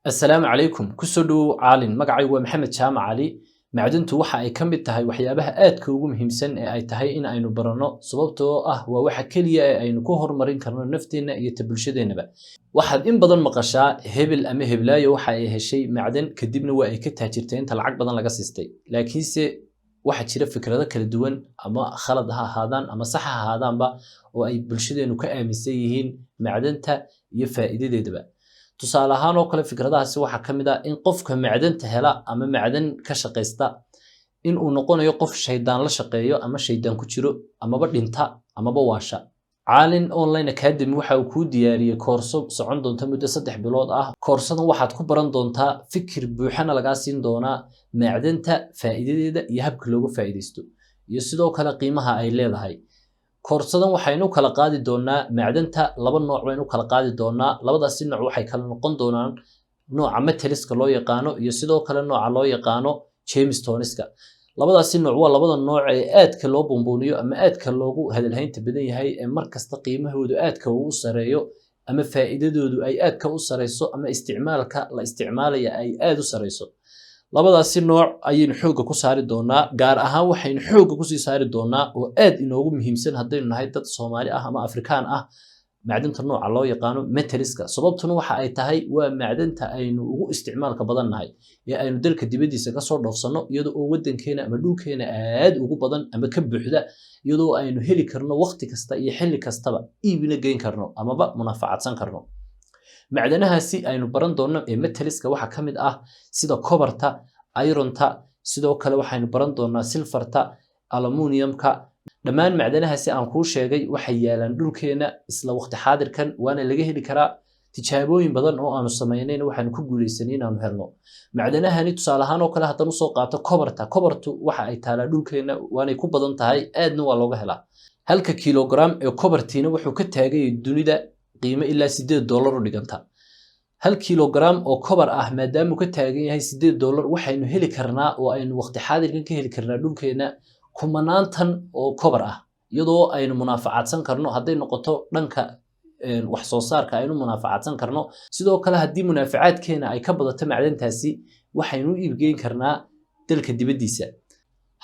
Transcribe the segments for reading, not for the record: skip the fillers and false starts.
Assalaamu calaykum, kusoo dhowow Caalin. Magacaygu waa Maxamed Jaamac Cali. Macdantu waxa ay ka mid tahay waxyaabaha aadka ugu muhiimsan ee ay tahay in aynu baranno, sababtoo ah waa waxa keliya ee aynu ku horumarin karno nafteenna iyo ta bulshadeennaba. Waxaad in badan maqashaa hebel ama heblaayo waxa ay heshay macdan, kadibna waa ay ka taajirtay inta lacag badan laga siistay. Laakiinse waxaa jira fikrado kala duwan, ama khalad ha ahaadaan ama sax ha ahaadaanba, oo ay bulshadeennu ka aaminsan yihiin macdanta iyo faa'iidadeedaba. Tusaale ahaan oo kale, fikradahaasi waxaa ka mid ah in qofka macdanta hela ama macdan ka shaqaysta in uu noqonayo qof shaydaan la shaqeeyo ama shaydaan ku jiro, amaba dhinta amaba waasha. Caalin Online Academy waxa uu kuu diyaariyey koorso socon doonta muddo 3 bilood ah. Koorsadan waxaad ku baran doontaa, fikir buuxana lagaa siin doonaa macdanta faa'iidadeeda iyo habka looga faa'iidaysto iyo sidoo kale qiimaha ay leedahay. Koorsadan waxaynu kala qaadi doonaa macdanta laba nooc baynu kala qaadi doonaa. Labadaasi nooc waxay kala noqon doonaan nooca metaliska loo yaqaano iyo sidoo kale nooca loo yaqaano gemstoneska. Labadaasi nooc waa labada nooc ee aadka loo buunbuuniyo ama aadka loogu hadalhaynta badan yahay, ee mar kasta qiimahoodu aadka uu u sareeyo ama faa'iidadoodu ay aadka u sareyso ama isticmaalka la isticmaalaya ay aad u sareyso. Labadaasi nooc ayaynu xoogga ku saari doonaa. Gaar ahaan waxaynu xoogga kusii saari doonaa, oo aad inoogu muhiimsan haddaynu nahay dad Soomaali ah ama Afrikaan ah, macdanta nooca loo yaqaano metaliska. Sababtuna waxa ay tahay waa macdanta aynu ugu isticmaalka badan nahay ee aynu dalka dibaddiisa kasoo dhoofsanno, iyadoo oo waddankeena ama dhulkeena aad ugu badan ama ka buuxda, iyadoo aynu heli karno waqti kasta iyo xilli kastaba, iibina geyn karno amaba munaafacadsan karno. Macdanahaasi aynu baran doonno ee metaliska waxaa ka mid ah sida copperta, ironta, sidoo kale waxaynu baran doonaa silverta, aluminiumka. Dhammaan macdanahaasi aan kuu sheegay waxay yaalaan dhulkeena isla waqti xaadirkan, waana laga heli karaa. Tijaabooyin badan oo aanu samaynayna waxaanu ku guuleysanay inaanu helno macdanahani. Tusaale ahaan oo kale, haddaan usoo qaato copperta, coppertu waxa ay taalaa dhulkeena, waanay ku badan tahay, aadna waa looga helaa. Halka kilogram ee coppertiina wuxuu ka taagayay dunida qiimo ilaa $8 u dhiganta. 1 kilogram oo copper ah maadaamuu ka taagan yahay $8, waxaynu heli karnaa oo aynu waqti xaadirkan ka heli karnaa dhulkeena kumanaan tan oo copper ah, iyadoo aynu munaafacadsan karno hadday noqoto dhanka wax soo saarka aynu munaafacadsan karno. Sidoo kale, haddii munaafacaadkeena ay ka badato macdantaasi, waxaynu u iibgeyn karnaa dalka dibaddiisa.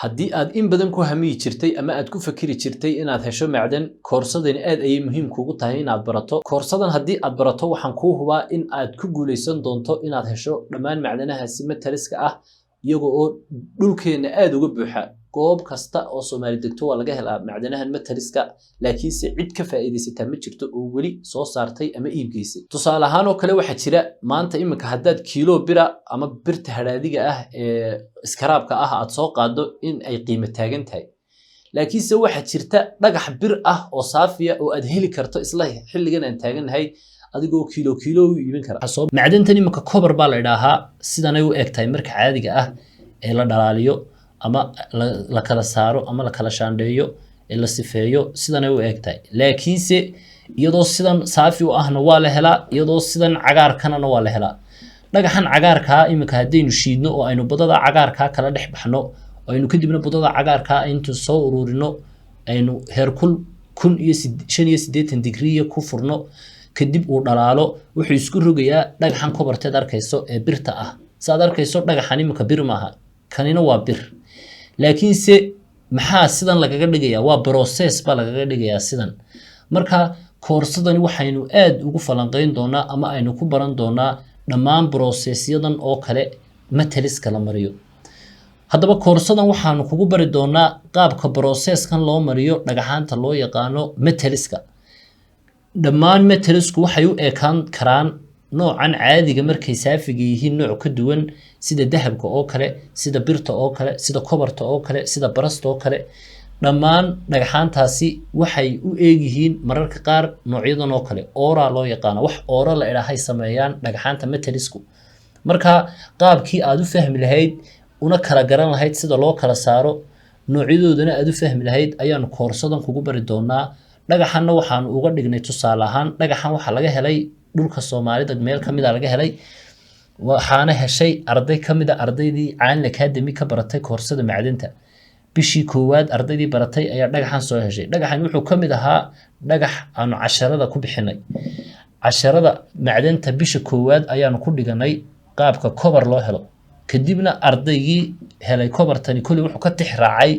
Haddii aad in badan ku hamiyi jirtay ama aad ku fakiri jirtay inaad hesho macdan, koorsadani aad ayay muhiim kuugu tahay inaad barato. Koorsadan haddii aad barato, waxaan kuu hubaa in aad ku guuleysan doonto inaad hesho dhammaan macdanahaasi metaliska ah, iyaga oo dhulkeenna aad uga buuxa. Goob kasta oo Soomaali degto waa laga helaa macdanahan metaliska, laakiinse cid ka faa'iidaysataa ma jirto oo weli soo saartay ama iibgeysay. Tusaale ahaan oo kale, waxaa jira maanta iminka haddaad kiilo bira ama birta hadhaadiga ah ee iskaraabka ah aad soo qaaddo, in ay qiimo taagan tahay. Laakiinse waxaa jirta dhagax bir ah oo saafiya oo aad heli karto isla xilligan aan taagannahay, adigoo kiilo kiilo u iibin kara. Macdantan iminka copper baa la idhaahaa. Sidanay u eg tahay marka caadiga ah ee la dhalaaliyo ama la kala saaro ama la kala shaandheeyo ee la sifeeyo, sidanay u eg tahay. Laakiinse iyadoo sidan saafi u ahna waa la helaa, iyadoo sidan cagaarkanana waa la helaa. Dhagaxan cagaarkaa iminka haddaynu shiidno oo aynu budada cagaarkaa kala dhex baxno oo aynu kadibna budada cagaarkaa intu soo ururino, aynu heerkul 1085 digriya ku furno, kadib uu dhalaalo, wuxuu isku rogayaa dhagaxan copperteed arkayso ee birta ah. Saad arkayso, dhagaxan iminka bir maaha, kanina waa bir. Laakiinse maxaa sidan lagaga dhigayaa? Waa process baa lagaga dhigayaa sidan. Marka koorsadani waxaynu aad ugu falanqeyn doonaa ama aynu ku baran doonaa dhammaan processyadan oo kale metaliska la mariyo. Haddaba koorsadan waxaanu kugu bari doonaa qaabka processkan loo mariyo dhagaxaanta loo yaqaano metaliska. Dhammaan metalisku waxay u ekaan karaan noocan caadiga markay saafiga yihiin nooc ka duwan, sida dahabka oo kale, sida birta oo kale, sida copperta oo kale, sida barasta oo kale. Dhammaan dhagxaantaasi waxay u eegyihiin mararka qaar noocyadan oo kale, aura loo yaqaano. Wax aura la idhaahay sameeyaan dhagxaanta metalisku. Marka qaabkii aad u fahmi lahayd una kala garan lahayd sida loo kala saaro noocyadoodana aad u fahmi lahayd ayaanu koorsadan kugu bari doonaa. Dhagaxanna waxaanu uga dhignay tusaale ahaan. Dhagaxan waxaa laga helay dhulka Soomaalida, meel ka mid a laga helay, waxaana heshay arday ka mid a ardaydii Caalin Academy ka baratay koorsada macdanta. Bishii koowaad ardaydii baratay ayaa dhagaxan soo heshay. Dhagaxan wuxuu ka mid ahaa dhagax aanu casharada ku bixinay. Casharada macdanta bisha koowaad ayaanu ku dhiganay qaabka copper loo helo. Kadibna ardaygii helay coppertani koley wuxuu ka tix raacay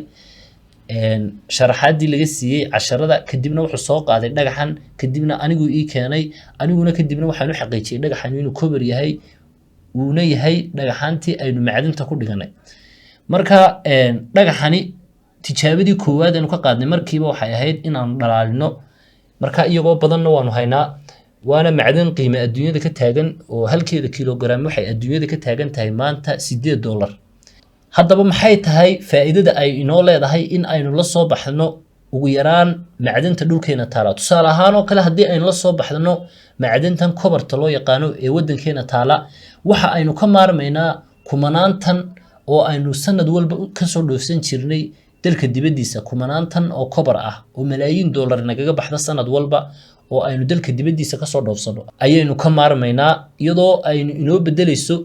sharaxaadii laga siiyey casharada. Kadibna wuxuu soo qaaday dhagaxan, kadibna anigu ii keenay. Aniguna kadibna waxaan u xaqiijiyey dhagaxan inuu copper yahay, uuna yahay dhagaxaantii aynu macdanta ku dhiganay. Marka dhagaxani tijaabadii koowaad aynu ka qaadnay markiiba waxay ahayd inaanu dhalaalino. Marka iyagoo badanna waanu haynaa, waana macdan qiime adduunyada ka taagan oo halkeeda kilogram waxay adduunyada ka taagan tahay maanta $8. Haddaba maxay tahay faa'iidada ay inoo leedahay in aynu la soo baxno ugu yaraan macdanta dhulkeena taala? Tusaale ahaan oo kale, haddii aynu la soo baxno macdantan copperta loo yaqaano ee waddankeena taala, waxa aynu ka maarmaynaa kumanaantan oo aynu sanad walba kasoo dhoofsan jirnay dalka dibaddiisa, kumanaantan oo copper ah oo malaayiin dollar nagaga baxda sanad walba oo aynu dalka dibaddiisa kasoo dhoofsano ayaynu ka maarmaynaa, iyadoo aynu inoo bedelayso,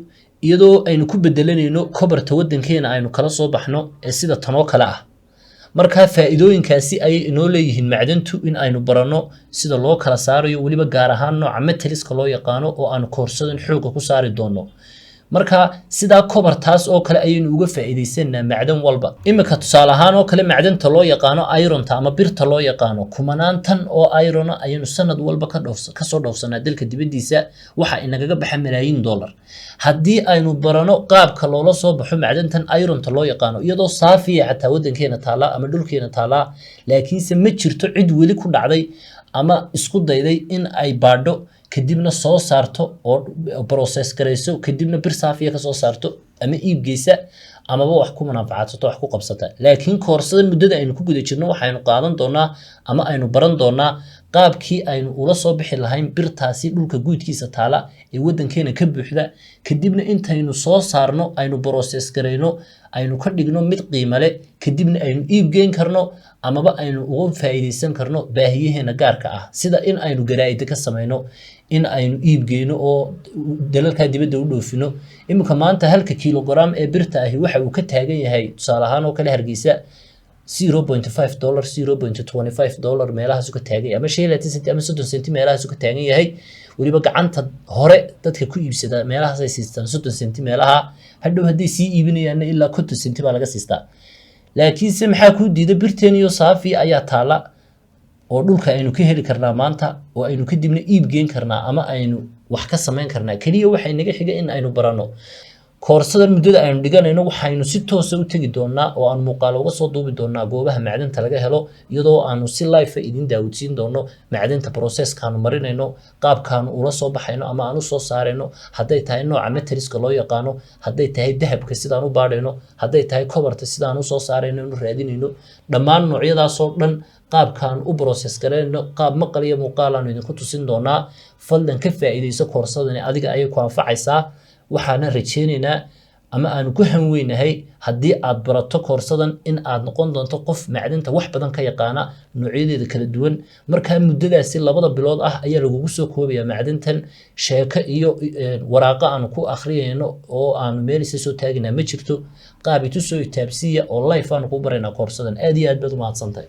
iyadoo aynu ku bedelanayno copperta waddankeena aynu kala soo baxno ee sida tanoo kale ah. Marka faa'iidooyinkaasi ayay inoo leeyihiin macdantu in aynu baranno sida loo kala saarayo, weliba gaar ahaan nooca metaliska loo yaqaano oo aanu koorsadan xoogga ku saari doono. Marka sidaa coppertaas oo kale ayaynu uga faa'iidaysanaa macdan walba. Iminka tusaale ahaan oo kale, macdanta loo yaqaano ironta ama birta loo yaqaano, kumanaan tan oo irona ayaynu sanad walba kasoo dhoofsanaa dalka dibaddiisa. Waxa inagaga baxa malaayiin dollar. Haddii aynu barano qaabka loola soo baxo macdantan ironta loo yaqaano, iyadoo saafiya xataa waddankeena taala ama dhulkeena taalaa, laakiinse ma jirto cid weli ku dhacday ama isku dayday in ay baadho, kadibna soo saarto oo process garayso, kadibna bir saafiya kasoo saarto ama iib geysa amaba wax ku munaafacaadsato, wax ku qabsata. Laakiin koorsadan muddada aynu ku guda jirno waxaynu qaadan doonaa ama aynu baran doonaa qaabkii aynu ula soo bixi lahayn birtaasi dhulka guudkiisa taala ee waddankeena ka buuxda, kadibna intaynu soo saarno aynu process garayno, aynu ka dhigno mid qiimo leh, kadibna aynu iib geyn karno amaba aynu uga faa'iidaysan karno baahiyaheena gaarka ah, sida in aynu garaa'ida ka samayno, in aynu iib geyno oo dalalkaa dibadda u dhoofino. Iminka maanta halka kilogram ee birta ahi waxa uu ka taagan yahay, tusaale ahaan oo kale, Hargeysa $0.5, $0.25 meelahaasu ka taagan yahay, ama 25 senti ama 30 senti meelahaasu ka taagan yahay. Weliba gacanta hore dadka ku iibsada meelahaasay siistaan, 30 senti meelaha. Hadhow hadday sii iibinayaanna ilaa 50 senti baa laga siistaa. Laakiinse maxaa kuu diida? Birteen iyo saafi ayaa taala oo dhulka aynu ka heli karnaa maanta oo aynu kadibna iib geen karnaa ama aynu wax ka samayn karnaa. Keliya waxay naga xiga in aynu baranno. Koorsadan muddada aynu dhiganayno waxaynu si toosa u tegi doonaa oo aanu muuqaalo uga soo duubi doonaa goobaha macdanta laga helo, iyadoo aanu si live idin daawodsiin doono macdanta processkaanu marinayno, qaabkaanu ula soo baxayno ama aan u soo saarayno, hadday tahay nooca metaliska loo yaqaano, hadday tahay dahabka sidaan u baadhayno, hadday tahay copperta sidaan usoo saarayno, inu raadinayno, dhammaan noocyadaasoo dhan qaabkaan u process garaynayno, qaab maqal iyo muuqaal aanu idinku tusin doonaa. Fadlan ka faa'iidayso koorsadani, adiga ayay ku anfacaysaa. Waxaana rajeynaynaa ama aanu ku hanweynahay haddii aad barato koorsadan in aad noqon doonto qof macdanta wax badan ka yaqaana, noocyadeeda kala duwan. Markaa muddadaasi 2da bilood ah ayaa lagugu soo koobaya macdantan. Sheeko iyo waraaqo aanu ku akhriyayno oo aanu meel isa soo taaginaa ma jirto. Qaab itusoo itaabsiya oo live aanu ku baraynaa koorsadan. Aad iyo aad baad u mahadsantahay.